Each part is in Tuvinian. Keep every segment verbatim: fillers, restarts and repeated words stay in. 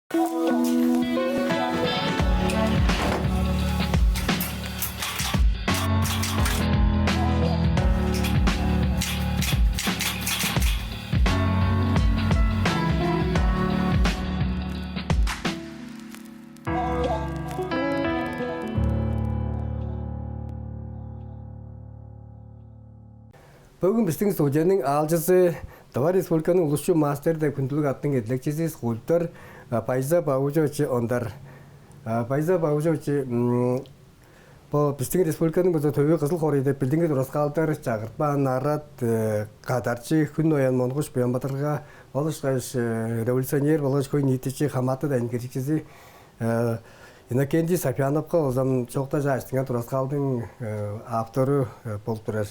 Бөгүн бистиң студияның аалчызы Тыва Республиканың улусчу мастери деп хүндүлүг аттың эдилекчизи, скульптор Байза Бавужович Ондар. Байза Бавужович, бо бистиң республиканың база төвү Кызыл хоорай деп билдингир тураскаалдар, чагыртпаан арат, кадарчы, хүн оян Монгуш Буянбадырга, ол ышкаш революционер болгаш хөй-ниитичи, хамааты дайын киржикчизи Иннокентий Сафьяновка болза ам чоокта чааштыңар тураскаалдың автору болуп турар.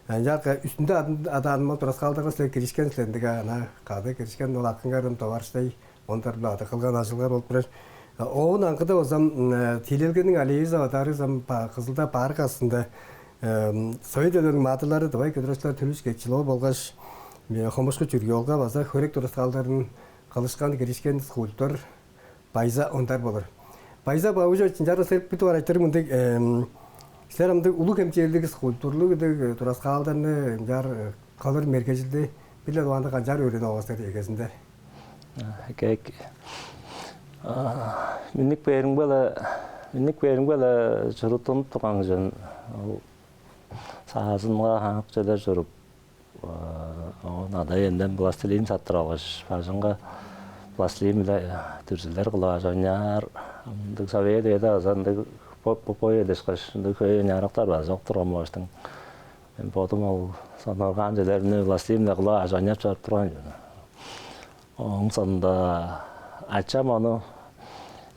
Ынчаарга үстүнде адаан ол тураскаалдарга силер киришкен силер, ындыг-ла, ана кады киришкен, ол акыңар ам Товарищтай Ондар-биле ады кылган ажылыңар болуп турар. Оон аңгыда болза ам Тиилелгениң аллеязы-даа бар, ам Кызылда парк аъзында Совет Эвилелиниң маадырлары, тыва эки-дыра чурттакчылар Түлүш Кечил-оол болгаш Хомушку Чүргүй-оолга база хөрек тураскаалдарын кылышкан, киришкен скульптор Байза Ондар болур. Байза Бавужович, ынчаарга силер бир дугаар айтырыг мындыг: силер ындыг улуг хемчээлдиг, скульптурлуг ындыг тураскаалдарны ынчаар кылыр мергежилди бир-ле дугаарында канчаар өөренип алган силер эгезинде? Эки, эки. Миннип кээримге-ле, миннип кээримге-ле чуруттунуп турган кижи мен. Ол саазынга хамык чүве чуруп, оон ада-иемден пластилин саттырып алгаш, бажыңга пластилин-биле дүрзүлер кылып ап ойнаар. Ындыг совет үеде база ындыг бо-, бо-, бой эдешкеш, ындыг хөй ойнаарактар база чок турган болгаштың, мен бодум ол сонуургаан чүвелерни пластилин-биле кылып ап ойнап чоруп турган мен. Ооң соонда ачам ону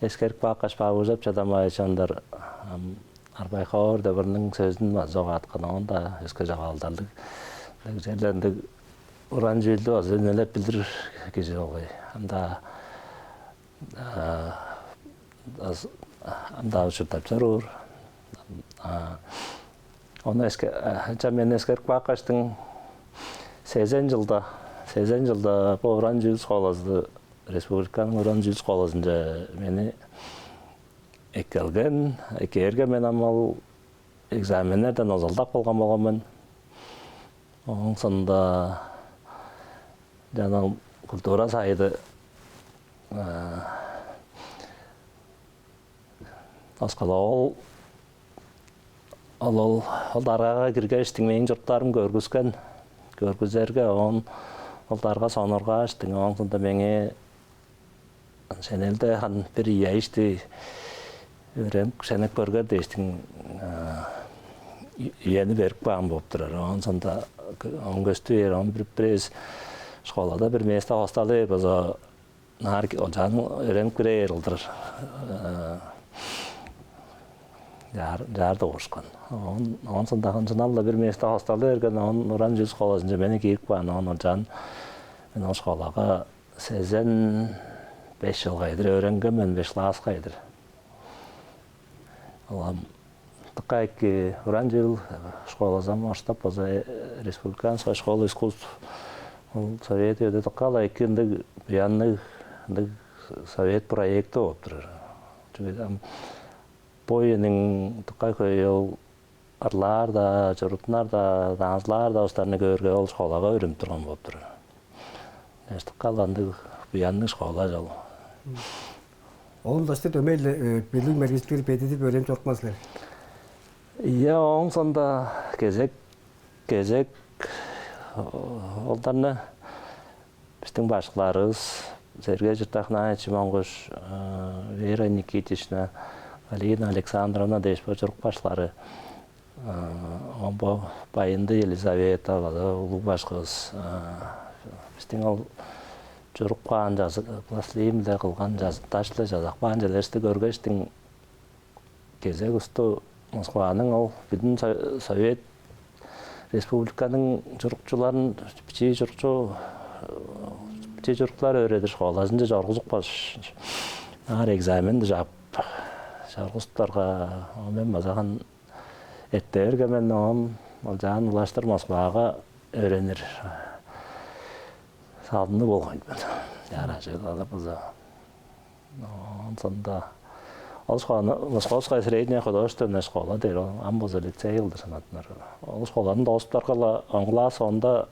эскерип каапкаш, Бавужап чадамаай чондар ам Арбай Хоор деп ырның сөзүн база чогааткан, оон-даа өске чогаалдарлыг. Ындыг черле ындыг уран чүүлдү база үнелеп билир кижи болгай. Ам-даа, ам-даа учуртап чоруур. Ону эске-, ынчан мени эскерип каапкаштың, сезен чылда, сезен чылда бо уран чүүл школазы, республиканың уран чүүл школазынче мени эккелген, эккээрге, мен ам ол экзаменнерден озалдап калган болган мен. Ооң соонда жана культура сайыды, э, Оскала ол, ол, ол, ол даргага киргештиң, мээң чуруктарым көргүскен, көргүзерге, оон ол дарга сонуургааштың, ооң соонда меңээ шенелде хан бир ийи ай ишти өөренип, шенеп көргер дээштиң, үени берип каан болуп турар. Оон соонда оон көстү бээр, оон бир, бирээзи школада бир место хосталы бээр база, ынаар олчаан өөренип кирер кылдыр, чаар, чаар дугурушкан. Оон, оон соонда хан шынап-ла бир место хосталы берген, оон уран чүүл школазынче мени киирип каан, оон олчаан мен ол школага сезен беш чылга чедир өөренген мен, беш класска чедир. Ол ам дыка эки уран чүүл школазы ам, оштап база республиканская школа искусств. Ол совет үеде дыка-ла эки ындыг буянныг, ындыг совет проекти болуп турар. Чүге ам бо үениң дыка хөй ол ырлаар-даа, чуруттунар-даа, танцылаар-даа улустарны көөрге, ол школага өөренип турган болуп турар. Эштип калгандыг, буянныг школа чол. Оон даштыр дөмей-ле билиг мергежилдери бедидип өөренип чорупкан силер. Ийе, ооң соонда кезек, кезек олдарны бистиң башкыларывыс Сергей Чыртахнаевич Монгуш, Вера Никитична, Галина Александровна дээш бо чурук башкылары, оон бо Байынды Елизавета база улуг башкывыс, бистиң ол чуруп каан, пластилин-биле кылган, даш-биле чазап каан чүвелеривисти көргештиң, кезек улусту Москваның ол бүдүн Совет Республиканың чурукчуларын, бичии чурукчу, бичии чуруктар өөредир школазынче чоргузупкаш, аар экзамен дужаап, чоргузуптарга, оон мен база хан эрте берген мен, оон олчаан улаштыр Москвага өөренир салымныг болган мен. Чаражы алып база. Сонда ол школаны Московская средняя художественная школа дээр, ол ам болза лицей кылдыр санаттынар. Ол школаны дооступкаш-ла, он класс, онда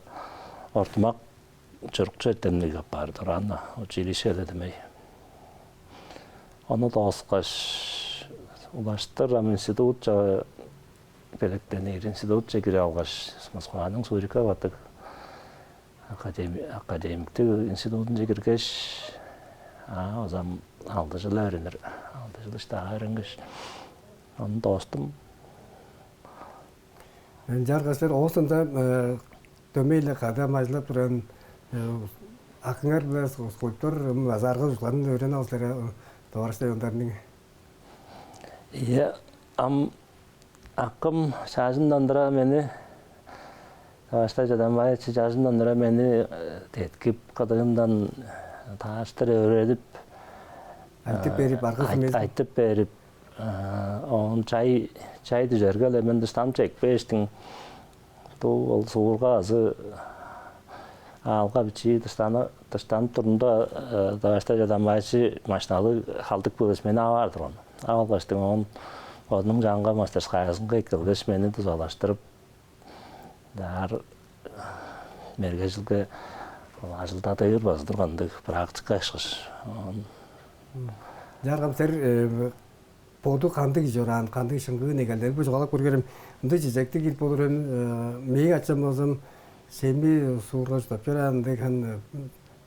ортумак чурукчу эртемниг апаар турган-на, училищеде дөмей. Ону дооскаш, улаштыр ам институтче белеткенир, институтче кирип алгаш, Москваның Суриков аттыг академи-, академиктиг институтунче киргеш, а, озам алды чыл өөренир. Алды чыл иштээ өөренгеш, ону доостум. Ынчаарга силер оозунда, э, дөмей-ле кады ам ажылдап турган, э, акыңар-биле скульптор, м, база арга-дуржулгаларны өөренип алыр силер, э, Товарищ Тайондарның. Ийе, ам акым чажындан тура мени, Товарищ Чадамбаевич чажындан тура мени, э, деткип, кыдыындан, э, таарыштыр өөредип, айтып, э, берип, арга айт-, сүмезин айтып берип, э, оон чай, чай дүжерге-ле мен дыштанып чедип кээштиң, дуу ол суурга азы аалга бичии дыштаны-, дыштанып турумда, э, Товарищ Чадамбаевич машиналыг халдып келгеш, мени ап аар турган. Ап алгаштың, оон бодунуң чанынга мастерскаязынга эккелгеш, мени дузалаштырып, ынчаар мергежилге ажылдадыр база турган ындыг, практика ышкаш. Оон Ынчаарга силер, э, боду кандыг чораан, кандыг шыңгыы негелделиг, бо чугаалап көрүңерем. Ындыг чижектиг кирип болур эвес, э, мээң ачам болза, Шеми суурга чурттап чораан, ындыг хан, э,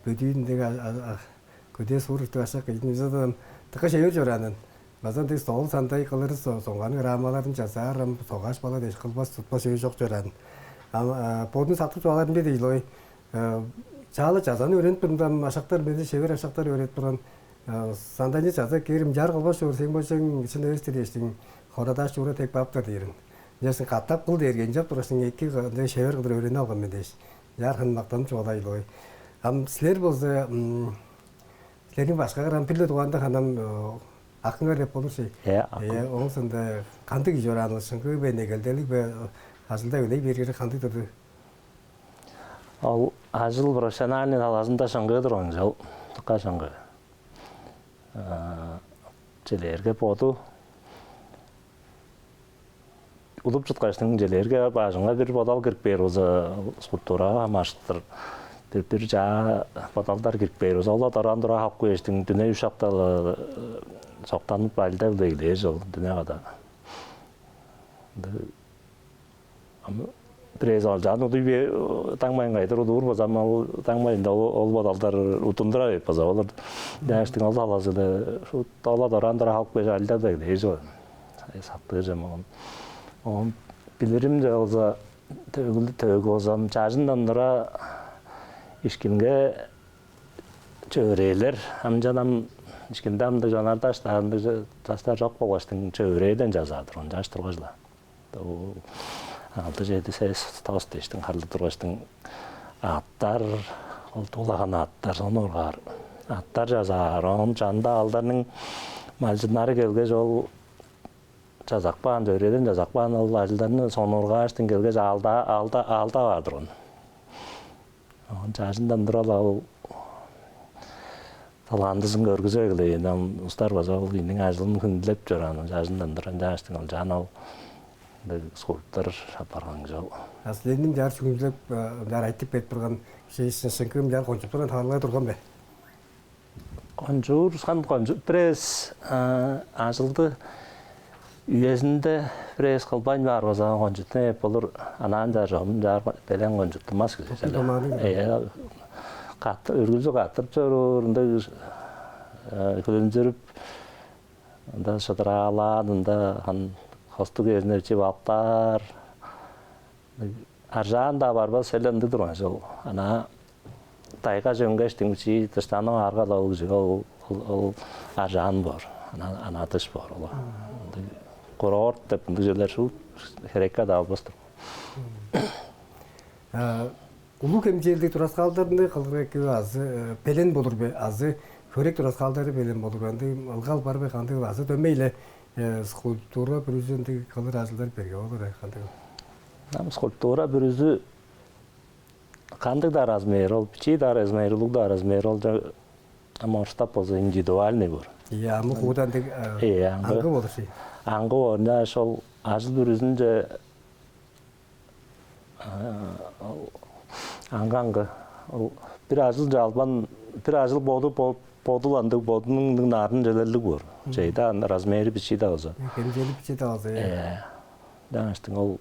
бөдүүн ындыг, а, а, а, көдээ суур ыртып ашак кижи-дир ийин, дыка шевер чораан. База ындыг стол-сандай кылыр, со-, соңганың рамаларын чазаар, ам согааш-бала дээш кылбас, тутпас чүве чок чораан. Ам, а, бодун сактып чугаалаарымга дээш-ле, ой, э, чаа-ла чазааны өөренип турумда, ам ашактар, мени шевер ашактар өөредип турган. Э, сандайны чаза кээрим чаар кылбас чоор, сен болзуң шын эвес-тир дээштиң, хорадааш чуура теп кааптар дээрин. Ынчаарга катап кыл дээрге, ынчап тургаштың эки ындыг шевер кылдыр өөренип алган мен дээш, чаар ханы мактанып чугаалаайлы ой. Ам силер болза, м, силерниң башкыңар ам бир-ле дугаарында ханам, э, акыңар деп болур шей. Э, акым. Э, оон соонда кандыг кижи чораан ол, шыңгыы бе, негелделиг бе, ажылда үлей бергени кандыг турду? Ол ажыл профессиональный талазында шыңгыы турган чүве, дыка шыңгыы. А, чижээлээрге боду удуп чыткаштың, чижээлээрге бажыңга бир бодал кирип бээр болза, скульптурага хамаарыштыр бир, бир чаа бодалдар кирип бээр болза, ол-ла дораан тура халып кээштиң, дүне үш шакта-ла, э, соктанып, ажылдап-ла эгелээр чүве ол, дүне када. Ындыг. Ам бирээзи олчаан удуй бе-, даңмайын кайдыр удуур болза, ам ол даңмайында ол, ол бодалдар удундура бээп база болур. Дээштиң ол талазы-биле шуут ол-ла дораан тура халып кээш, ажылдап-ла эгелээр чүве. Сактыр чүве моон. Оон билиримче болза, төөгүлдү, төөгү болза, ам чажындан тура Ишкинге чөвүрээлер, ам чаа ам Ишкинде ам-даа чонар-даш, ам-даа ча-, чаштар чок болгаштың, чөвүрээден чазаар турган, чаш тургаш-ла. Дуу алды, чеди, сес, тос дээштиң харлыг тургаштың, аъттар, ол дуулаган аъттар, сонуургаар аъттар чазаар. Оон чанында аалдарның малчыннары келгеш, ол чазап каан, чөвүрээден чазап каан ол ажылдарны сонуургааштың келгеш, аалда-, аалда-, аалдап аар турган. Оон чажындан тура-ла ол талантызын көргүзүп эгелээн, ам улустар база ол кижиниң ажылын хүндүлеп чораан, чажындан тура. Ынчааштың ол чаа ол ындыг скульптор апарган чүве ол. А силерниң чаар шүгүнчүлеп, э, чаар айтып берип турган, ши-, ши-, шыңгыы чаар кончуп турган таварылга турган бе? Кончуур, хан кончуп, бир эвес, а, ажылды үезинде бир эвес кылбайн баар болза, кончуттунуп болур, анаан чаар чогум чаар белен кончуттунмас кижи. Топтуг чүве. Домаанныг. Э, кат-, үргүлчү каттырып чоруур, ындыг, э, хүлүмзүрүп, ында шыдыраалаан, ында хан хостуг кезинеп чип алыптаар. Аржаан-даа барбас, эле ындыг турган чүве ол. Ана тайгаже үнгештиң, бичии дыштанып аарга-ла ол кижиге ол, ол, ол аржаан боор, ана, ана дыш боор ол. Ындыг курорт деп ындыг чүвелер шуут херекке-даа албас турган. А, улуг хемчээлдиг тураскаалдарны кылырга эки бе, азы, э, белен болур бе, азы хөрек тураскаалдары белен болур бе, ындыг ылгал бар бе, кандыг, азы дөмей-ле, э, скульптура бүрүзү ындыг кылыр ажылдар берге болур, э, кандыг? Ам скульптура бүрүзү кандыг-даа размер, ол бичии-даа размер, улуг-даа размер, ол ча-, ам орустап болза индивидуальный боор. Ийе, амы хууда ындыг. Ийе, аңгы. Аңгы болур ши. Аңгы боор, ынчангаш ол ажыл бүрүзүнче аңгы-аңгы. Ол бир ажылче албан, бир ажыл боду, боду-ла ындыг, бодунуң ындыг нарын чүвелерлиг боор. Чейде аны размери бичии-даа болза. Хемчели бичии-даа болза, э. Э, даңаштың ол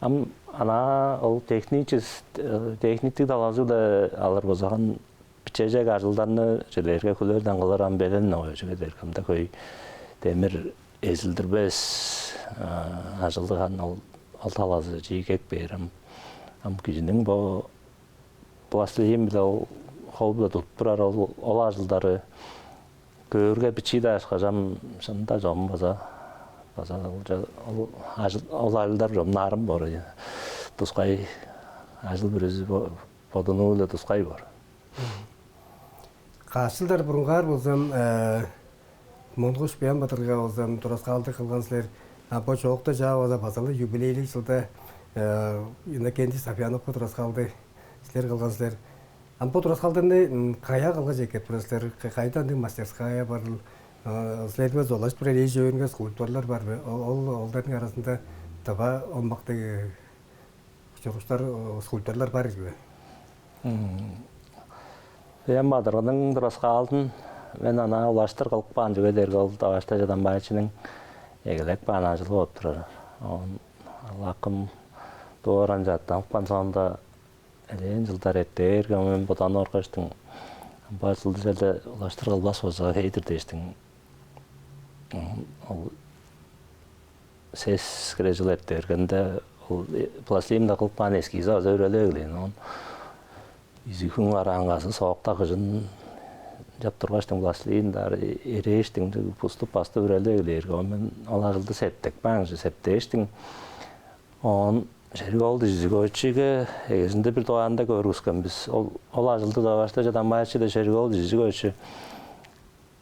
ам ана ол технический, техниктиг талазы-биле алыр болза, хан бичежек ажылдарны чүлээрге хүлерден кылыр ам белен ой чүге дээрге ам-даа хөй демир эзилдирбес ажылдыган ол, ол талазы чиигек бээр ам. Ам кижиниң бо пластилин биле ол хол биле тудуп турар ол, ол ажылдары көөрге бичии-даа ышкажам шында чогум база, база ол, ол ажыл, ол ажылдар чогум нарын боор. Тускай ажыл бүрүзү бодунуу-биле тускай боор. Каш чылдар бурунгаар болзам, Монгуш Буян-Бадыргыга болзам тураскаалды кылган силер. А бо чоокта чаа база базалы юбилейлиг чылда Иннокентий Сафьяновка тураскаалды силер кылган силер. Ам бо тураскаалданы каяа кылгаш эккеп турар силер? Кайда ындыг мастерская барыл? Силерге золаш турар эш өөрүнге скульпторлар бар бе? Ол олдардың арасында тыва омбактыг чурукчулар, скульпторлар бар ийик бе? Буян-Бадыргының тураскаалын мен ана улаштыр кылып каан чүге дээрге ол Даваштай Чадамбаевичиниң эгелеп каан ажылы болуп турар. Оон ал акым дуураан чаттанып каан соонда элээн чылдар эртээрге мен боданып оргаштың, бо чылды черле улаштыр кылбас болза хей-дир дээштиң. Ол сес хире чыл эрте бергенде ол пластилин-даа кылып каан эскизи база үрелеп эгелээн. Оон изиг хүн караангазы соокта кыжын чап тургаштың пластилин-даа эрээштиң, буступ-бастып үрелеп эгелээрге, оон мен ол ажылды септеп каан кижи, септээштиң. Оон Шериг-оол Дижижиковичиге эгезинде бир дугаарында көргүскен бис. Ол, ол ажылды Даваштай Чадамбаевич-даа, Шериг-оол Дижижикович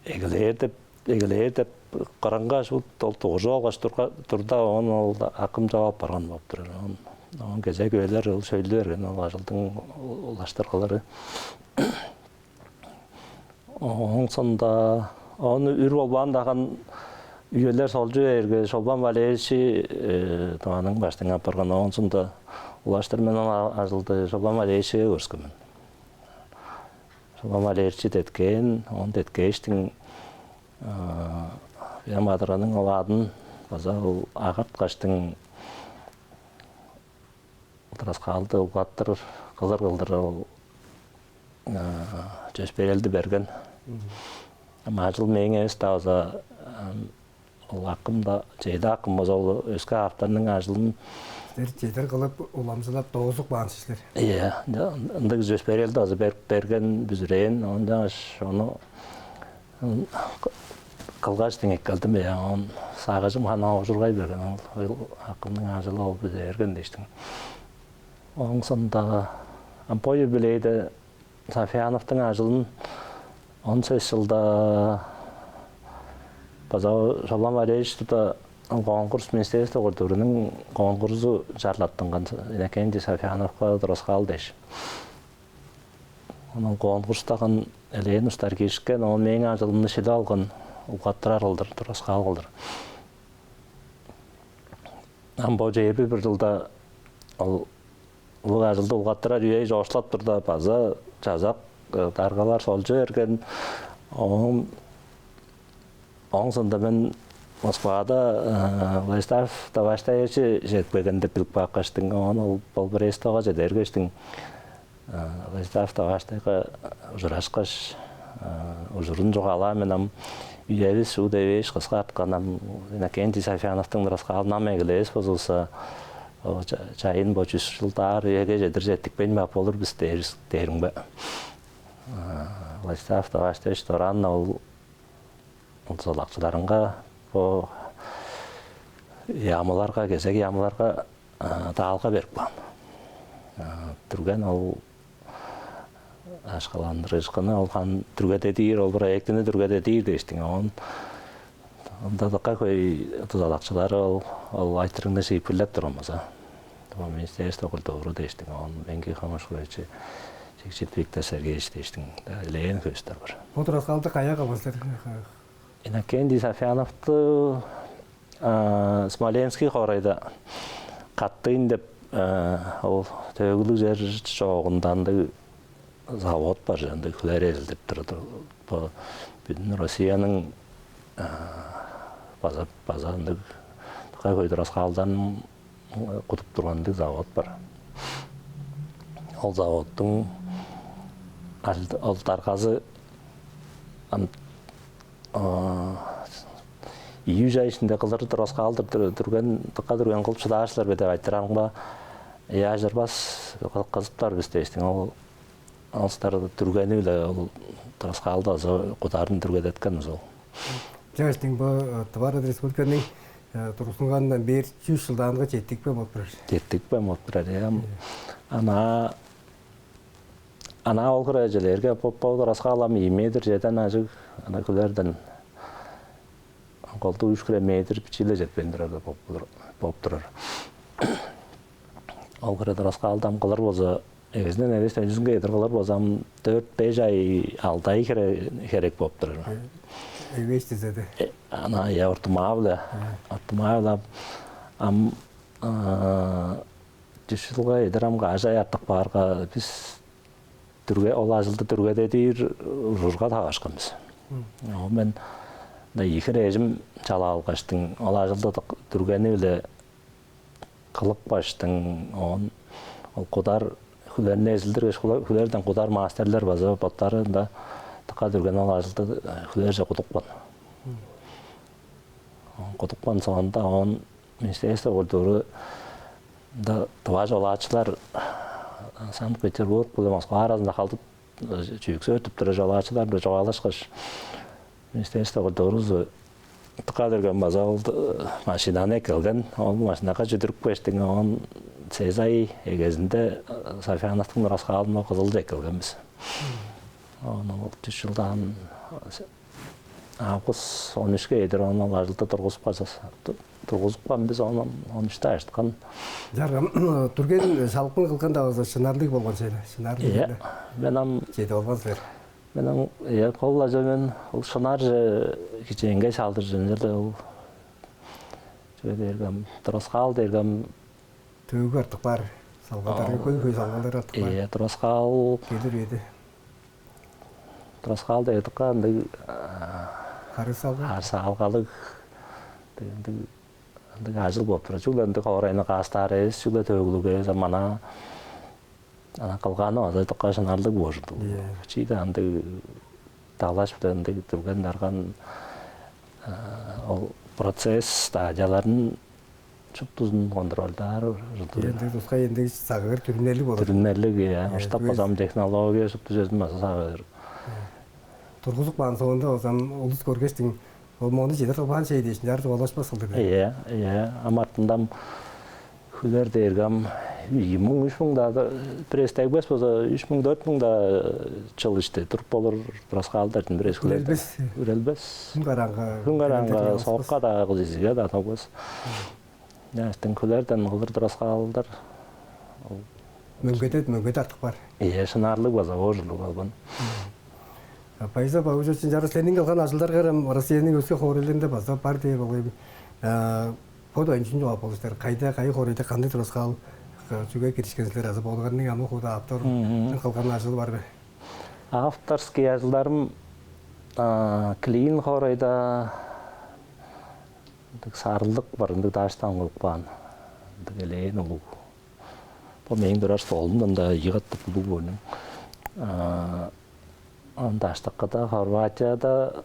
эгелээр деп, эгелээр деп кырынга шуут ол дугуржуп алгаш турда, оон ол акым чоп апарган болуп турар. Оон, оон кезек үелер ол шөйлү берген, ол ажылдың улаштыргылары. Ооң соонда оон үр болбаан-даа каан үелер солчу бээрге, Шолбан Валерьевич Тываның баштыңы апарган. Ооң соонда улаштыр мен ол ажылды Шолбан Валерьевичиге көргүскен мен. Шолбан Валерьевич деткээн, оон деткээштиң Буян-Бадыргының ол адын база ол агарткаштың тураскаалды улгаттырар, кылыр кылдыр ол чөпшээрелди берген. Ам ажыл мээң эвес-даа болза, ол акым-даа, чеди акым болза, ол өске авторнуң ажылын силер чедер кылып, уламчылап, доозуп каан силер. Ийе, ындыг чөпшээрелди база берген, бүзүрээн. Оон чаңгаш ону кылгаш деңеп келдим, я, оон сагыжым хана оожургай берген, ол акымның ажылы ол бүде берген дээштиң. Ооң сондагы ам бо юбилейде Сафьяновтуң ажылын он сес чылда база Шолбан Валерьевич турда конкурс, Министерство культурының конкурсу чарлаттынган, Иннокентий Сафьяновка тураскаал дээш. Оон конкурстаган элээн улустар киришкен, оон мээң ажылымны шилип алган, улгаттырар кылдыр, тураскаал кылдыр. Ам бо чээрби бир чылда ол улуг ажылды улгаттырар үе чоокшулап турда, база чазак даргалар солчу берген. Оон Ооң соонда мен Москвада Владислав Даваштаевич чедип келген деп билип каапкаштың, оон ол Болбурестовга чеде бергештиң, Владислав Даваштайга ужурашкаш, ужурун чугаалаан мен. Ам үевис шуут эвээш кыска арткан, ам Иннокентий Сафьяновтуң тураскаалын ам эгелевес болзувусса, чайын бо чүс чылдаар үеге чедир четтикпейн баап болур бис дээримге, Владислав Даваштаевич дораан-на ол ол дузалакчыларынга, бо яамыларга, кезек яамыларга даалга берип каан. Дүрген ол акшаландырыышкынны ол ханы дүргедедир, ол проектини дүргедедир дээштиң. Оон ында дыка хөй дузалакчылары ол, ол айтырыгны шиитпирлеп турган болза, Министерство культуры дээштиң, оон Меңги Хамышкович Четвиктер Сергеевич дээштиң, да, элээн хөөстер бар. Бо тураскаалды каяа кылган силер? Иннокентий Сафьяновту, а, Смоленский хоорайда Каттыын деп, а, ол төөгүлүг чер чоогунда ындыг завод бар, ындыг хүлер эзилдип турар. Бо бүдүн Россияның, а, база, база ындыг дыка хөй тураскаалдарын кудуп турган ындыг завод бар. Ол заводтуң ал-, ол даргазы ам, а, ийи-үш ай иштинде кылыр тураскаалдыр дүр-, дүрген, дыка дүрген кылып шыдаар силер бе деп айтырарымга, «Э, ажырбас, кы-, кызыптар бис» дээштиң. Ол алыстар дүргени-биле ол тураскаалды база кударын дүргедеткен ужул. Чаштың бо, э, Тыва Арат Республиканың, э, тургузунгандан бээр чүс чылдаанга четтикпе болуп турар. Четтикпе болуп турар, я. Ана, ана ол хире эжелерге бо, бо тураскаал ам ийи метр чеден ажыг, ана хүлерден колдуу үш хире метр бичии-ле четпейн турар болуп, болуп турар. Ол хире тураскаалды ам кылыр болза, эгезинден эвес төнчүзүнге чедир кылыр болза, ам дөрт-беш ай, алды ай хире херек болуп турар. Эвес дизе де. Э, ана, я, ортумаа-биле. Ортумаа-биле ам, а, чүс чылга чедир ам каш ай артып каарга, бис дүрге-, ол ажылды дүргедедир ужурга таварышкан бис. Оон мен мында ийи хире эжим чалап алгаштың, ол ажылды дык-, дүргени-биле кылыпкаштың, оон ол кудар хүлерни эзилдиргеш, хүле-, хүлерден кудар мастерлер база боттары ында дыка дүрген ол ажылды, э, хүлерже кудупкан. Оон кудупкан соонда, оон Министерство культуры, ында тыва чолаачылар Санкт-Петербург биле Москва аразында халдып, э, чүък сөөртүп турар чолаачылар-биле чугаалашкаш, Министерство культурузу дыка дүрген база ол, э, машинаны эккелген. Ол машинага чүдүрүпкештиң, оон сес ай эгезинде, э, Сафьяновтуң тураскаалын Кызылче эккелген бис. Оон ол чүс чылдаан, э, август он үшке чедир оон ол ажылды тургузуп калза, ту-, тургузупкан бис, оон он үште ажыткан. Чаргым, дүрген салгын кылган-даа болза, шынарлыг болган сен, шынарлыг. Ийе, сен. Мен ам чеди болган силер. Мен ам, ийе, кол-ла чүве мен ол шынарже кичээнгей салдыржын черле ол. Чүге дээрге ам тураскаал дээрге ам төөгү артык бар. Салгалдары, аа, хөй-хөй салгалдары артык бар. Ийе, тураскаал. Келир эди. Тураскаал дээрге дыка ындыг, а, харыысалгалыг. Харыысалгалыг. Ындыг, ындыг ажыл болуп турар. Чүгле ындыг хоорайны каастаар эвес, чүгле төөгүлүг эвес, ам ана, ана кылганы база дыка шынарлыг боор ужурлуг. Ийе. Чүү-даа ындыг далаш-биле ындыг дүрген-дарган, а, ол процесс, стадияларын шуптузун контрольдаар ужурлуг. Ийе, ындыг тускай ындыг сагыыр, дүрүмнерлиг болур. Дүрүмнерлиг, ийе. Ийе, оштап база ам технология шупту чүвезин база сагыыр. Ийе. Тургузуп каан соонда база ам улус көргештиң, ол мону чедир кылбаан чей дээш, ынчаар чугаалашпас кылдыр. Ийе, ийе. Ам артында ам хүлер дээрге ам ийи муң, үш муң-даа, бир эвес дегбес болза, үш муң, дөрт муң-даа чыл ишти туруп болур тураскаалдар-дыр, бир эвес хүлер. Үрелбес. Үрелбес. Хүн караңгы, хүн караңгы, соокка-даа, кызыжыга-даа тогбас. Ынчаштың хүлерден кылыр тураскаалдар. Мөңгеде, мөңгеде артык бар. Ийе, шынарлыг база боор ужурлуг албан. Байза Баужович, чынчары силерниң кылган ажылдарыңар ам Россияның өске хоорайларында база бар дээр болгай. Бо дойнчун чугаалап болур силер. Кайда, кайы хоорайда, кандыг тураскаал, чүге киришкен силер, азы болгарның ам хууда автор кылган ажыл бар бе? Авторский ажылдарым, а, Клин хоорайда ындыг сарлык бар, ындыг даштан кылып каан. Ындыг элээн улуг. Бо мээң турар столумда ында ийи катап улуг боону. А, ында даштыкыда, Хорватияда,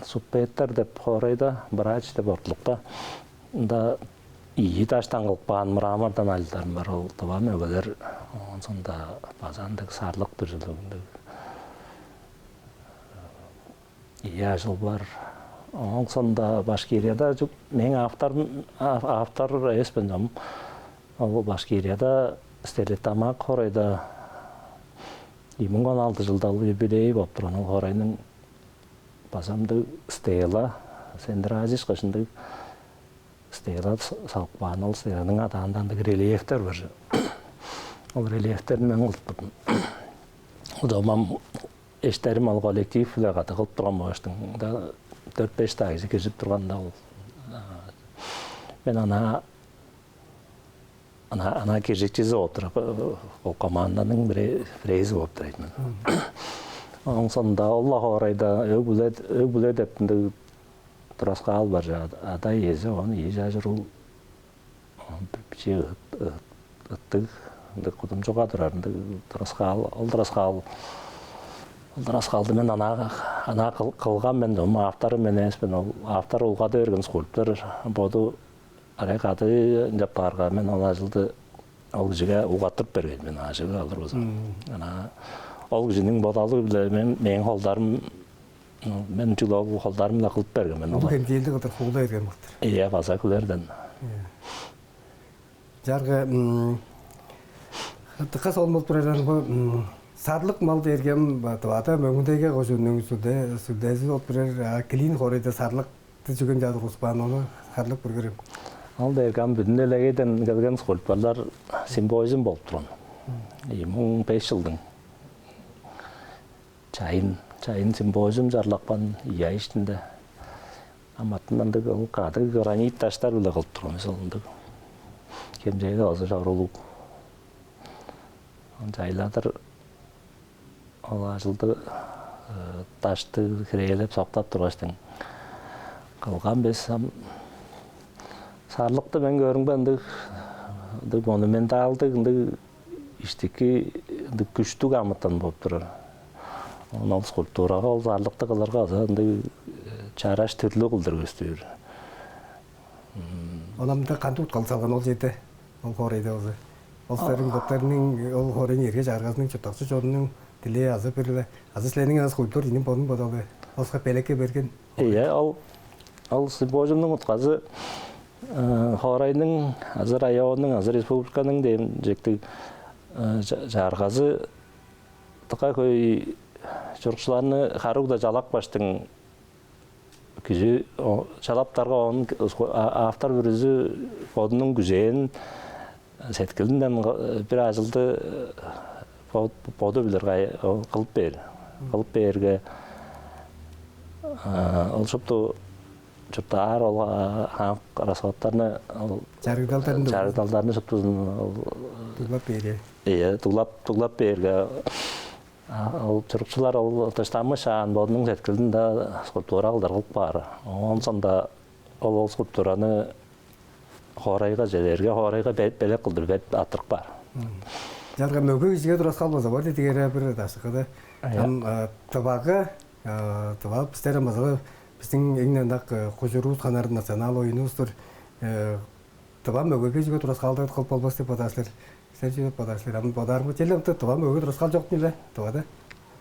Суппетар деп хоорайда, Брач деп ортулукта, ында ийи даштан кылып каан мрамордан ажылдарым бар, ол тыва мөгелер. Оон соонда база ындыг сарлык дүрзүлүг, ындыг ийи ажыл бар. Оон соонда Башкирияда чү-, мээң авторум, ав-, автор эвес мен чогум. Ол Башкирияда Стерлитамак хоорайда ийи муң он алды чылда ол юбилей болуп турган, ол хоорайның база ындыг стела, сендир ажыышкыш ындыг стела с-, салып каан, ол стеланың адаанда ындыг рельефтер бар. Ол рельефтерин мен кылып турдум. Удамам эштерим ол коллектив-биле кады кылып турган болгаштың, да, дөрт-беш-даа кижи киржип турганда ол, мен ана ана ана киржикчизи болуп тур, ол команданың бирээзи болуп тур мен. Ооң соонда ол-ла хоорайда өг-бүле өг-бүле деп ындыг тураскаал бар чаа. Ада-иези, оон ийи чажыруу, оон бир бичии ыт ыт ыттыг, ындыг кудумчуга турар ындыг тураскаал. Ол тураскаал ол тураскаалды мен ана ана кылган мен, чогум автору мен эвес мен. Ол автор улгады берген скульптор боду арай кады ынчап баарга, мен ол ажылды ол кижиге угааттырып берген мен, ажыгы алыр болза. Ана ол кижиниң бодалы-биле мен мээң холдарым мен чүгле ол холдарым-биле кылып берген мен. Улуг хемчээлди кылдыр хуула берген болуптур. Ийе, база күлерден. Чаргы дыка солун болуп турар бу сарлык мал дээргем, Тывада Мөңгүн-Тайга кожууннуң сүлдези болуп турар. Килиин хоорайда сарлыкты чүген чаадыр куспаан, ону сарлык бүргерем. Ал дээрге ам бүдүн делегейден келген скульпторлар симпозиум болуп турган. Ийи муң беш чылдың чайын чайын симпозиум чарлапкан, ийи ай иштинде. Аматындан ындыг ол кадыг гранит даштар-биле кылып турган бис ол ындыг. Хемчээли база чорулуг. Ынча айладыр ол ажылды, дашты хирээлеп, соктап тургаштың кылган бис. Ам сарлыкты мен көрүңбе ындыг ындыг монументалдыг, ындыг иштики, ындыг күштүг амытан болуп турар. Оон ол скульптурага, ол сарлыкты кылырга база ындыг чараш, түрлү кылдыр көстүр. Ол амда кандыг уткалыг салган ол черде, ол хоорайда болза? Ол силерниң боттарының, ол хоорайның эрге-чагыргазының, чурттакчы чонунуң дилээ азы бир-ле, азы силерниң аас культура ийин, бодун бодалы оска белекке берген? Ийе, ол ол симпозиумнуң утказы хоорайның азы районнуң азы республиканың дээн чектиг ча- чагыргазы дыка хөй чурукчуларны харуг-даа чалапкаштың, кижи чалаптарга, оон автор бүрүзү бодунуң күзээн сеткилинден бир ажылды боду билир кылып бээр. Кылып бээрге, ол шупту чурттаар ол хамык расходтарны, ол чарыгдалдарын чарыгдалдарны шуптузун ол дуглап бээр. Ийе, дуглап дуглап бээрге, ол чурукчулар ол дыштамыш аан бодунуң сеткилин-даа скульптура кылдыр кылып каар. Оон соонда ол ол скульптураны хоорайга чеде эрге, хоорайга белек кылдыр беп аттырып каар. Чарга мөге кижиге тураскаал база бар дидигере бир дашыкыды. Ам тывага тыва бистер база биздин эң ынак кужуруубус ханар национал оюнубуз-тур. Тыва мөге кижиге тураскаалды кылып болбас деп бодаар силер? Сен чү деп бодаар силер? Ам бодаарымга черле ынты тыва мөге тураскаал чок диле тывада.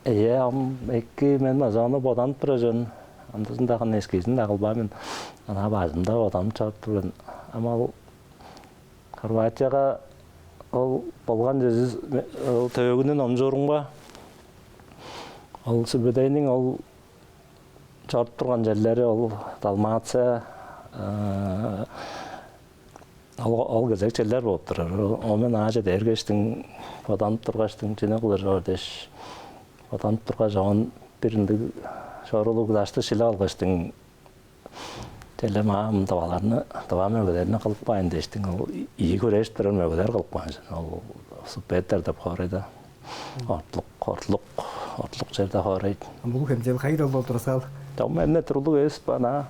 Ийе, ам эки мен база ону боданып турар чон. Андызында хан эскизин-даа кылбаан мен. Ана бажымда боданып чоруп тур мен. Ам ол Хорватияга ол болган чези, ол төөгүнүн омчуурумга, ол Сүбедейниң ол чоруп турган черлери, ол Далмация, ол ол кезек черлер болуп турар. Ол мен ааже дээргештиң, боданып тургаштың, чүнү кылыр чоор дээш, боданып тургаш, оон бир ындыг шорулуг дашты шилип алгаштың, черле маа ам тываларны, тыва мөгелерни кылып каайн дээштиң, ол ийи хүрээшип турар мөгелер кылып каан чүве. Ол Супетер деп хоорайда. Ортлук, ортлук, ортлук черде хоорай. Ам улуг хемчээл хайыр ол тураскаал? Чогум эмне турлуг эвес баан аа.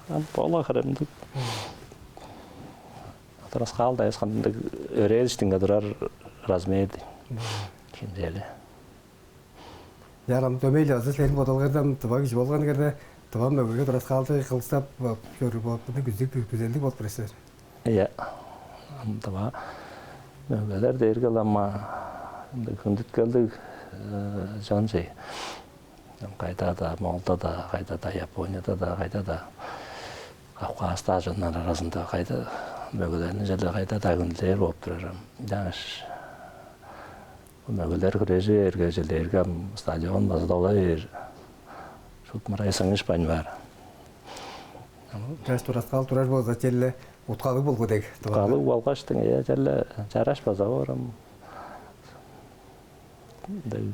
Ам бола хиремдик. Тураскаал да эвес, кандыг өрээлиштинге турар размерди. Хемчээли. Ярам дөмейле азы силерниң бодалыңардан тыва кижи болган кирде тыва мөгеге тураскаалды кылыксап чоруур болуп, мында күзелдиг болуп турар силер. Ийе. Ам тыва мөгелер дээрге ылама ындыг хүндүткелдиг чон чей. Кайда-даа, Моолда-даа, кайда-даа, Японияда-даа, кайда-даа, Кавказта чоннар аразында кайда мөгелерни черле кайда-даа хүндүлээр болуп турар ам. Ынчангаш мөгелер хүрежи бээрге, черле эрге ам стадион база дола бээр. Шут мырай сыңышпайн баар. Чаш тураскаал турар болза, черле уткалыг болгу дег. Уткалыг болгаштың, э, черле чараш база боор ам. Ындыг.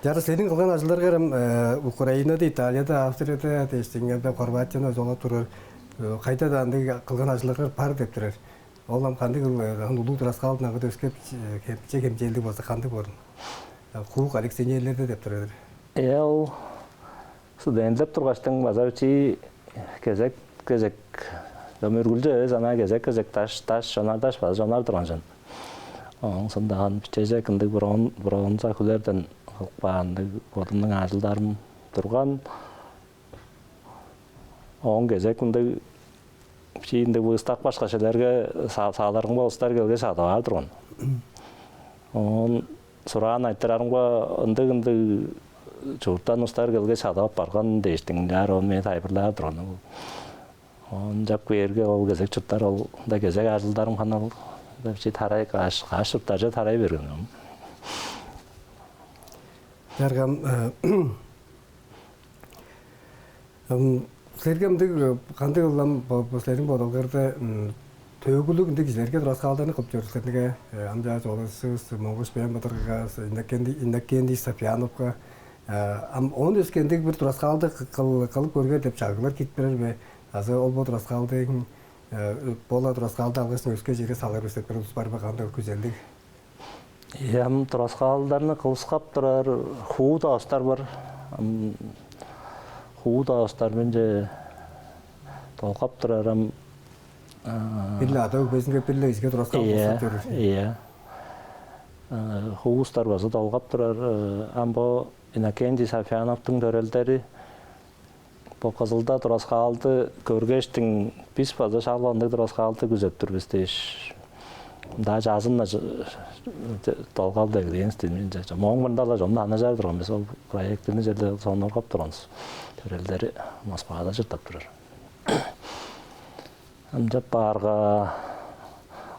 Чара, силерниң кылган ажылдарыңар ам Украинада, Италияда, Австрияда, дээштиңерде Хорватияны чолап турар, кайда-даа ындыг кылган ажылдарыңар бар деп турар. Ол ам кандыг кыл, ам улуг тураскаалдың аңгыда өске хемче хемчээлдиг болза, кандыг боорун? Хуук коллекционерлерде деп турар. Э, ол студентлеп тургаштың база бичии кезек-кезек, ам үргүлчү эвес, анаа кезек-кезек даш, даш, чонар даш база чонар турган чон. Ооң соонда ам бичежек ындыг бронза, бронза хүлерден кылып каан ындыг бодумнуң ажылдарым турган. Ооң кезек ындыг, бичии ындыг выставка башка черлерге са-, салырымга, улустар келгеш садып аар турган. Оон сураан айтырарымга, ындыг-ындыг чурттан улустар келгеш садып апарган дээштиң, ынчаар оон мени тайылбырлаар турган. Оон чап кээрге, ол кезек чурттар, ол ында кезек ажылдарым ханал-даа бичии тарай, каш, каш чурттарже тарай берген. Чаргам, э, ам, силерге мындыг, э, кандыг ылам бо-, бо-, силерниң бодалыңарда, м, төөгүлүг ындыг кижилерге тураскаалдарны кылып чоруур силерге, э, ам чаа чугаалакчывыс Монгуш Бен-Батыргага, Иннокентий, Иннокентий Сафьяновка, э, ам оон өске ындыг бир тураскаалды кы-, кыл-, кылып көрүңер деп чагыглар кирип берер бе? Азы ол бо тураскаалдың, э, бо-ла тураскаалды алгаш өске черге салыр бис деп бир улус бар бе? Кандыг күзелдиг? Ийе, ам тураскаалдарны кылыксап турар хуу-даа улустар бар. Ам хуу-даа улустар менче долгап турар ам, а, бир-ле ада-өгбезинге, бир-ле кижиге тураскаал, ийе, кылыксап чоруур. Ийе. А, хуу улустар база долгап турар. Ам бо Иннокентий Сафьяновтуң төрелдери бо Кызылда тураскаалды көргештиң, бис база шак ындыг тураскаалды күзеп тур бис дээш, мында чазын-на долгап-ла эгелээн силер мен чаа. Мооң мурнунда-ла чонну аныжар турган бис, ол проектини черле сонуургап турган бис. Төрелдери Москвада чурттап турар. Ынчап баарга,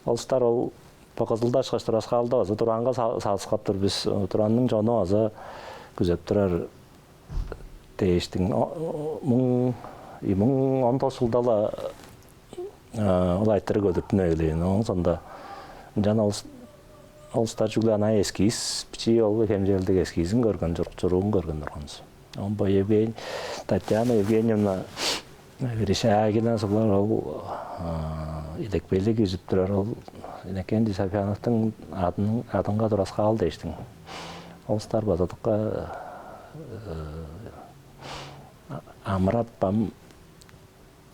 ол улустар ол бо Кызылда ышкаш тураскаалды база Туранга са-, салыксап тур бис. Туранның чону база күзеп турар дээштиң. О-, о-, муң, ийи муң он тос чылда-ла, а, ол айтырыг көдүртүнүп эгелээн. Ооң соонда ынчан ол улус-, ол улустар чүгле анаа эскиз, бичии ол хемчээлдиг эскизин көрген, чурук-чуруун көрген турган бис. Оон бо Евгений, Татьяна Евгеньевна Верещагина суглар ол, а, идепкейлиг кижип турар, ол Иннокентий Сафьяновтуң адын-, адынга тураскаал дээштиң. Ол улустар база дыка, э, амырап, ам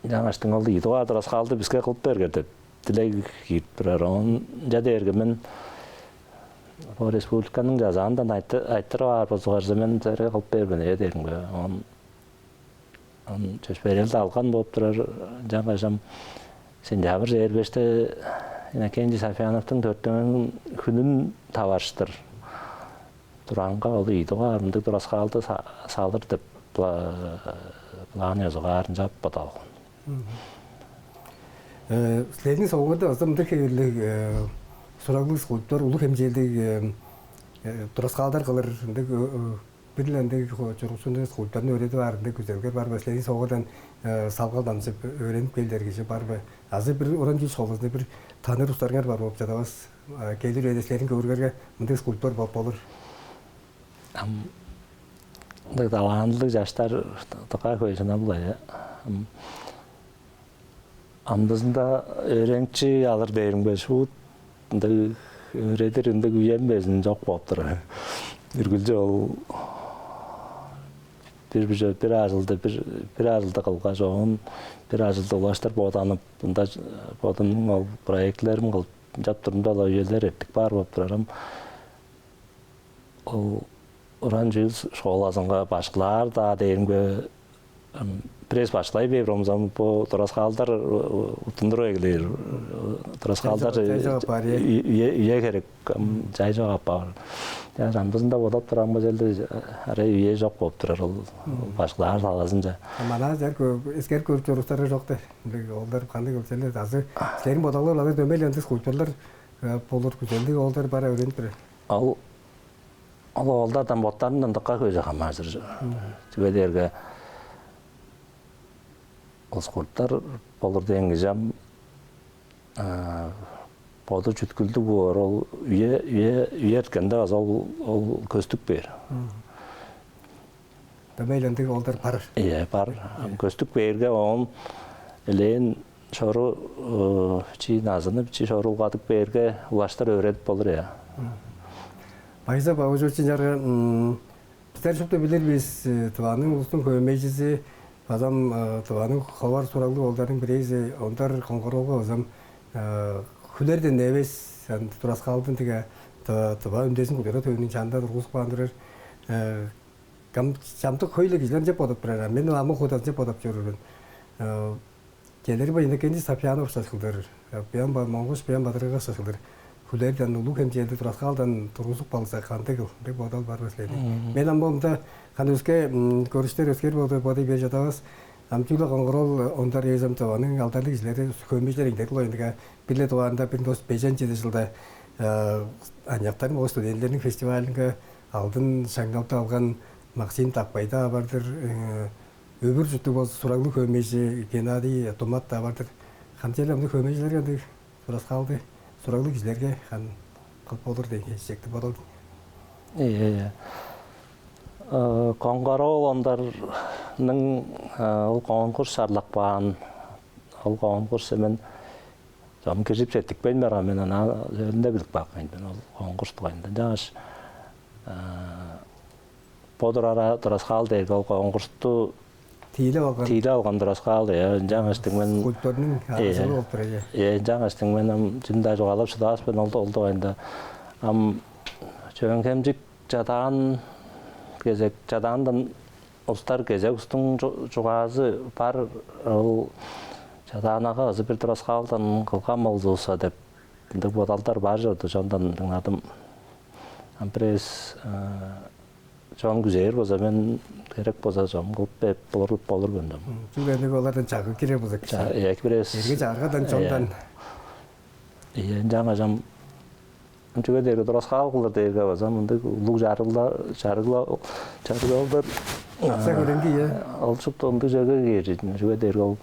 ынчангаштың ол ийи дугаар тураскаалды биске кылып бериңер деп дилег киирип турар. Оон ынча дээрге мен бо республиканың чазаандан айты-, айтырып аар болзуңарза, мен силерге кылып бээр мен, ээ, дээримге, оон, оон чөпшээрелди алган болуп турар. Ынчангаш ам сентябрь чээрби беште Иннокентий Сафьяновтуң төрүттүнген хүнүн таварыштыр Туранга ол ийи дугаар ындыг тураскаалды са-, салыр деп пла-, план ёзугаар ынчап бодап алган. Мгм. Э, силерниң соңгуңарда база мындыг хевирлиг, э, сураглыг скульптор, улуг хемчээлдиг, э, э, тураскаалдар кылыр ындыг, э, э, бир-ле ындыг хо-, чурукчуну, скульпторну өөредип аар ындыг күзелиңер бар бе? Силерниң соңгудан, э, салгал дамчып, өөренип келир кижи бар бе? Азы бир уран чүүл школазында бир таныыр улустарыңар бар болуп чадавас. Э, келир үеде силерниң көөрүңерге мындыг скульптор болуп болур. Ам ындыг талантылыг чаштар дыка хөй шынап-ла, э. Ам амдызында өөреникчи алыр дээримге, шуут ындыг өөредир ындыг үем безин чок болуп турар. Үргүлчү ол бир, бир, бир ажылды, бир, бир ажылды кылгаш, оон бир ажылды улаштыр боданып, мында бодумнуң ол проектилерим кылып, ынчап турумда-ла үелер эртип каар болуп турар. Ам ол уран чүүл школазынга башкылаар-даа дээримге, ам, бир эвес башкылай бээр болзумза, ам бо тураскаалдар, э, уттундуруп эгелээр, э, тураскаалдар, чай чок, чай чок апаар, э, үе, үе, үе херек, ам, чай чок апаар. Чаа, чамдызында бодап турарымга, черле арай үе чок болуп турар ол башкылаар талазынче. А манаа чер кө-, эскерип көрүп чоруур улустар чок-даа. Ындыг, олар кандыг кылчалар? Азы силерниң бодалыңар, олар дөмей-ле ындыг скульпторлар, э, болур күзелдиг оолдар бар, өөренип турар. Ол, ол оолдардан боттарындан дыка хөй хамааржыр. Мгм. Чүге дээрге ол скульптор болур дээн кижи ам, а, боду чүткүлдүг боор, ол үе, үе, үе эрткенде база ол, ол көстүп бээр. Дөмей-ле ындыг оолдар бар. Ийе, бар. Ам көстүп бээрге, оон элээн шору, э, чи назынып, чи шору улгадып бээрге, улаштыр өөредип болур, ийе. Байза Бавужович, ынчаарга, м, бистер шупту билир бис, э, Тываның улустуң хөөмейжизи, базам, э, Тываның ховар сураглыг оолдарының бирээзи Ондар Коңгар-оолга базам, э, хүлерден эвес, ам тураскаалдың дыка Тыва, Тыва үндезин культура төвүнүң чанында тургузуп каан турар. Э, кам-, чамдык хөй-ле кижилер ынчап бодап турар. Мен ам амы хууда ынчап бодап чоруур мен. Э, Чедир бо Иннокентий Сафьянов ышкаш кылдыр, Буян Ба-, Монгуш Буян-Бадыргы ышкаш кылдыр хүлерден, улуг хемчээлди тураскаалдан тургузуп каалза, кандыгыл? Ындыг бодал бар бе силерниң? Мен ам бо мында кандыг өске, м, көрүштер, өскээр бодай, бодай бээр чадавас. Ам чүгле Коңгар-оол Ондар эвес, ам Тываның алдарлыг кижилери, хөөмейжилери эңдерик-ле оюндуга. Бир-ле дугаарында бир тос бежен чеди чылда, э, аныяктарның, ол студентилерниң фестивалынга алдын шаңналды алган Максим Дакпай-даа бар-дыр, э, Өвүр чурттуг болза сураглыг хөөмейжи Геннадий Тумат-даа бар-дыр. Хам черле ындыг хөөмейжилерге, ындыг тураскаалды сураглыг кижилерге хам кылып болур дээн хей, чижектиг бодал. Ийе, ийе. Э, Коңгар-оол Ондарның, э, ол конкурс чарлап каан, ол конкурс мен чогум киржип четтикпейн барган мен, ана сөөлүнде билип каапкан мен ол конкурс дугайында. Ынчангаш, э, бо турара тураскаал дээрге ол конкурсту тиилеп алган, тиилеп алган тураскаал, э, ынчангаштың мен скульпторнуң, э, ажылы болуп турар, э. Э, ынчангаштың мен ам чүнү-даа чугаалап шыдавас мен ол, ол дугайында. Ам Чөөн-Хемчик Чадаан кезек, Чадаандан улустар кезек улустуң чу-, чугаазы бар, ол Чадаанага азы бир тураскаалдан кылган болзувусса деп, ындыг бодалдар бар чорду, чондан дыңнадым. Ам бир эвес, э, чон күзээр болза, мен, херек болза, чогум кылып берип болур, болур мен дем. Чүге дээрге олардан чагыг кирер болза, ча-, э, бир эвес, эрге-чагыргадан, э, чондан. Э, ынчангаш ам, чүге дээрге тураскаал кылыр дээрге база мындыг улуг чарыгла-, чарыгла-, чарыглалдар, акша-хөреңги, э, ол шупту ындыг черге кээр чүве. Чүге дээрге ол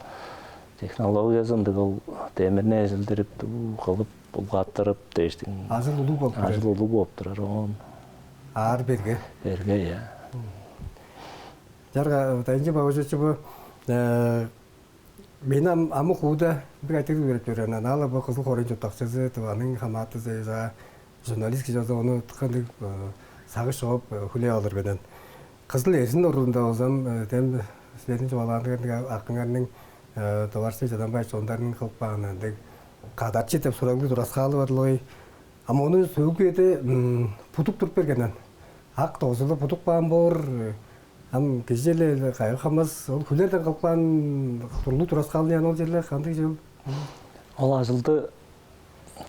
технологиязы ындыг, ол демирни эзилдирип, кылып, улгаттырып дээштиң. Ажыл улуг болуп турар. Ажыл улуг болуп турар, оон. Аар-берге. Берге, ийе. Чарга, Дайынчы Бавужович, бо, э, мен ам, амы хууда бир айтырыг берип чораан. Ана-ла бо Кызыл хоорайның чурттакчызы, Тываның хамаатызы, за, журналист кижи болза, ону дыка ындыг, э, сагыш чогуп, э, хүлээп алыр мен. Кызыл Эрзин оруунда болза ам, э, дем силерниң чугаалааныңар, акыңарның, э, Товарищтың Чадамбаевич Ондарның кылып кааны ындыг «Кадарчы» деп сураглыг тураскаалы бар-ла болгай. Ам ону сөөлгү үеде, м, будуп туруп берген. Ам ак дозулу будуп каан боор, ам кижи-ле кайгы-хамас, ол хүлерден кылып каан турлуг тураскаалы ыйнаан ол черле кандыг чүвел? Ол ажылды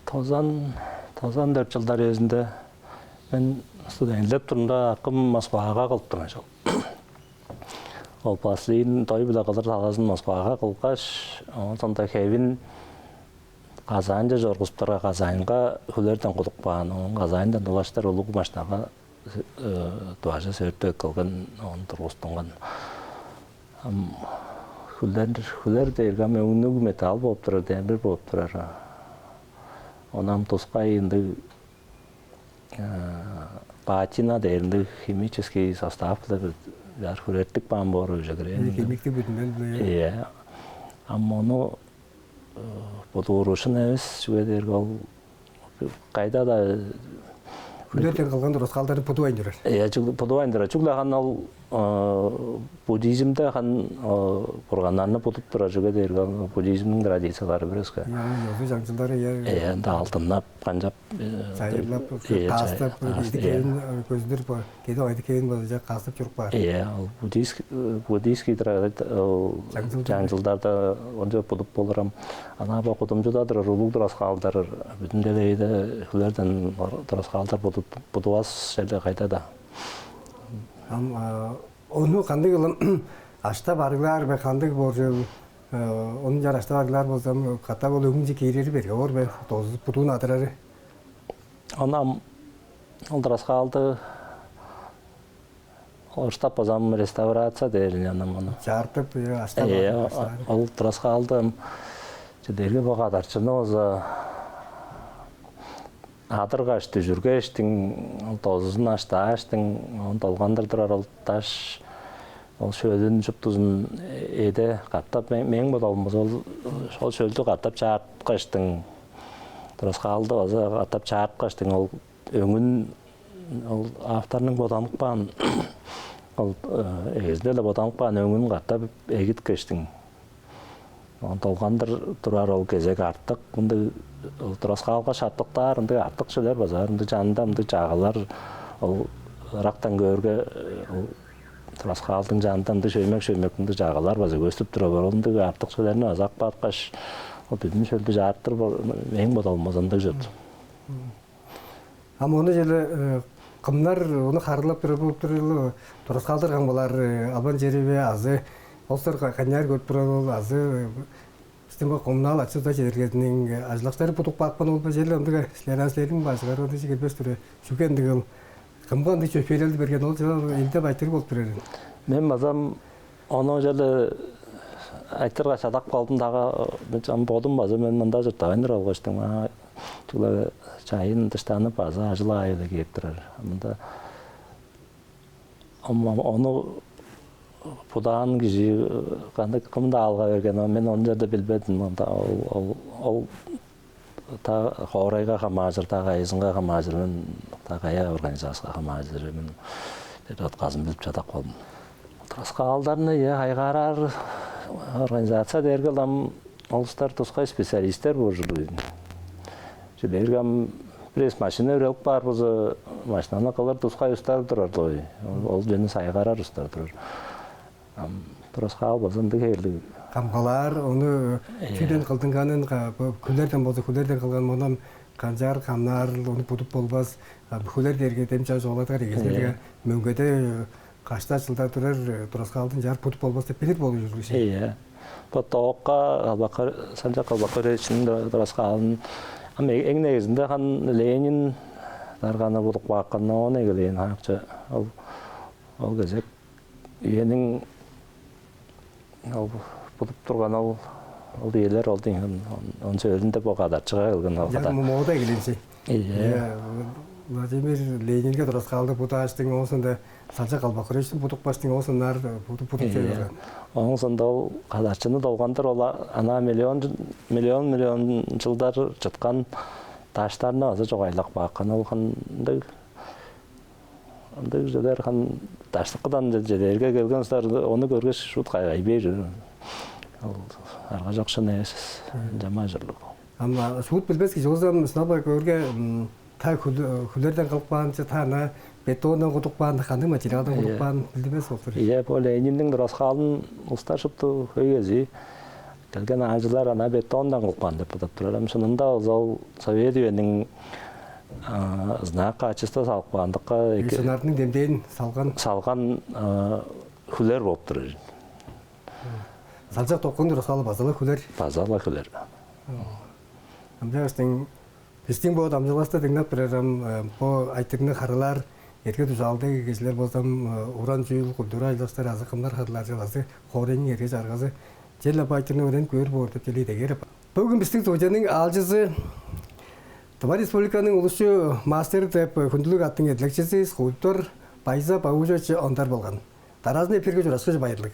тозан, тозан дөрт чылдар үезинде мен студентилеп турумда, акым Москвага кылып турган чүве ол. Ол пластилин дой-биле кылыр талазын Москвага кылгаш, оон соонда хевин Казаньче чоргузуптарга, Казаньга хүлерден кудуп каан. Оон Казаньдан улаштыр улуг машинага, э, Тываже сөөртүп эккелген, оон тургустунган. Ам хүлер, хүлер дээрге ам өңнүг металл болуп турар, демир болуп турар. Оон ам тускай ындыг, э, патина дээр ындыг химический состав-биле бир чаар хүреттип каан боор уже кирээни. Химиктиг бүдүнел-биле. Ийе. Ам ону, э, будуурушун эвес, чүге дээрге ол кайда-даа хүлерден кылган тураскаалдары будувайн турар. Ийе, чүг-, будувайн турар. Чүгле харын ол, э, буддизмде харын, э, бурганнарны будуп турар, чүге дээрге ол буддизмниң традициялары бир өске. Ийе, ёзу-чаңчылдары, ийе. Ийе, ында алдыннап, канчап, э, чайырлап, э, таастап, чай-, таас-, идик-хевин, э, көзүлдүр бо, кеди идик-хевин болза каастап чуруп каар. Ийе, ол буддийск-, э, буддийский традиция, ол чаңчылдар, чаңчылдарда онча будуп болур ам. Ана бо кудумчуда турар улуг тураскаалдар бүдүн делегейде хүлерден тураскаалдар будуп, будувас черле кайда-даа. Ам, а, ону кандыг кылып аштап арыглаар бе, кандыг боор чүвел, э, ону чаар аштап арыглаар болза, ам катап ол өңүнче киирери берге боор бе, дозу будуун адырары? Ону ам ол тураскаалды орустап база ам реставрация дээр ийин ам ону. Чаартып, э, аштап, э, арыглаар. Ол тураскаалды ам чүдерге бо кадарчыны болза, адыргаш, дүжүргештиң, ол дозузун аштааштың, оон долгандыр турар ол даш, ол шөлүн шуптузун эде катап, мең, мең бодалым болза, ол, ол шөлдү катап чаарткаштың, тураскаалды база катап чаарткаштың, ол өңүн, ол авторнуң боданып каан, ол, э, эгезинде-ле боданып каан өңүн катап эгиткештиң, оон долгандыр турар ол кезек артык, мындыг, ол тураскаалга шаптыктаар ындыг артык чүвелер база бар. Ындыг чанында ындыг чагылар, ол ырактан көөрге, ол тураскаалдың чанында ындыг шөймек-шөймек ындыг чагылар база көстүп тура боор. Ол ындыг артык чүвелерни база ап кааткаш, ол бүдүн шөлдү чаартыр бо-, мээң бодалым база ындыг чорду. Ам ону черле, э, кымнар ону харыылап турар болуп турар, тураскаалдар камгалаар, э, албан чери бе, азы ол силер ка-, канчаар көрүп турар ол, азы, э, бистиң бо коммуналдыг ачы-дуза чедиргезиниң, э, ажылдакчылары будуп каапкан ол бе, черле ындыг, э, силер, силерниң бажыңарга ындыг чүве келбес турар. Чүге ындыг ол? Кымга ындыг чөпшээрелди берген, ол чүве элде айтырыг болуп турар. Мен база ам ону черле айтырга чадап калдым дагы, мен ам бодум база мен мында чурттавайн турар болгаштың, а, чүгле чайын дыштанып база ажыл аайы-биле кээп турар. Мында ам, ам ону будаан кижи кандыг, кым-даа алга берген, а мен ону черле билбедим. Мында ол, ол, ол та хоорайга хамааржыр, та кайызынга хамааржыр, мен та кайы организацияга хамааржыр мен деп отказын билип чадап калдым. Тураскаалдарны, ийе, хайгаараар организация дээрге ам ол улустар тускай специалистер боор ужурлуг ийин. Чүл дээрге ам бир эвес машина үрелип каар болза, машинаны кылыр тускай улустар турар-дыр ой. Ол, ол чүвени сайгарар улустар турар. Ам тураскаал болза ындыг хевирлиг. Камгалаар, ону, э, чүден кылдынганын, ка-, бо хүлерден болза, хүлерден кылган, ону ам канчаар камнаарыл, ону будуп болбас. А, хүлер дээрге дем чаа чугааладыгар эгезинде, мөңгеде, э, каш-даа чылдар турар, э, тураскаалды ынчаар будуп болбас деп билир болур ужурлуг ийин. Ийе. Бо Тоокка Калбак-, Салчак Калбак-Хөрээчиниң тураскаалын ам э-, эң негизинде хан Ленин дарганы будуп каапкан, оон эгелээн хаакчы ол, ол кезек үениң ол будуп турган ол, ол үелер ол дейн, он, он сөөлүнде бо кадарчыга келген ол. Ынчаар када мода эгелээн чүве. Ийе. Ийе, Владимир Ленинге тураскаалды будааштың, оон соонда Салчак Калбак-Хөрээчини будупкаштың, оон соонда ынаар будуп, будуп чоруй барган. Оон соонда ол кадарчыны долгандыр ол а-, анаа миллион, миллион, миллион чылдар чыткан даштарны база чугайлап каапкан. Ол кандыг Ындыг чүвелер хан даштыкыдан чеде-, чедерге келген улустар ону көргеш, шуут кайгай бээр. Ол арга чок шын эвес, ынчанмай ужурлуг. Ам шуут билбес кижи болза, ам шынап-ла көөрге, м, та хүл-, хүлерден кылып каан чүве, та ынаа бетондан кудуп каан, та кандыг материалдан кудуп каан билдинмес болур. Ийе, бо Ленинниң тураскаалын улустар шупту хөй кезии келген аалчылар ынаа бетондан кылып каан деп бодап турар. Ам шынында болза ол Совет үениң, а, знак качества салып каан дыка эки. Шынарның демдээн салган. Салган, а, хүлер болуп турар. Салчак Тоокканың тураскаалы база-ла хүлер. База-ла хүлер. Ынчангаш бистиң бо дамчыдылгавысты дыңнап турар ам, э, бо айтырыгны харыылаар эрге-дужаалдыг кижилер болза ам, э, уран чүүл, культура ажылдакчылары азы кымнар харыылаар чүвел, азы хоорайның эрге-чагыргазы черле бо айтырыгны өөренип көөр боор деп черле идегээр. Бөгүн бистиң студияның аалчызы Тыва Республиканың улусчу мастери деп хүндүлүг аттың эдилекчизи, скульптор Байза Бавуужович Ондар болган. Дараазында эфирге ужурашкыже, байырлыг.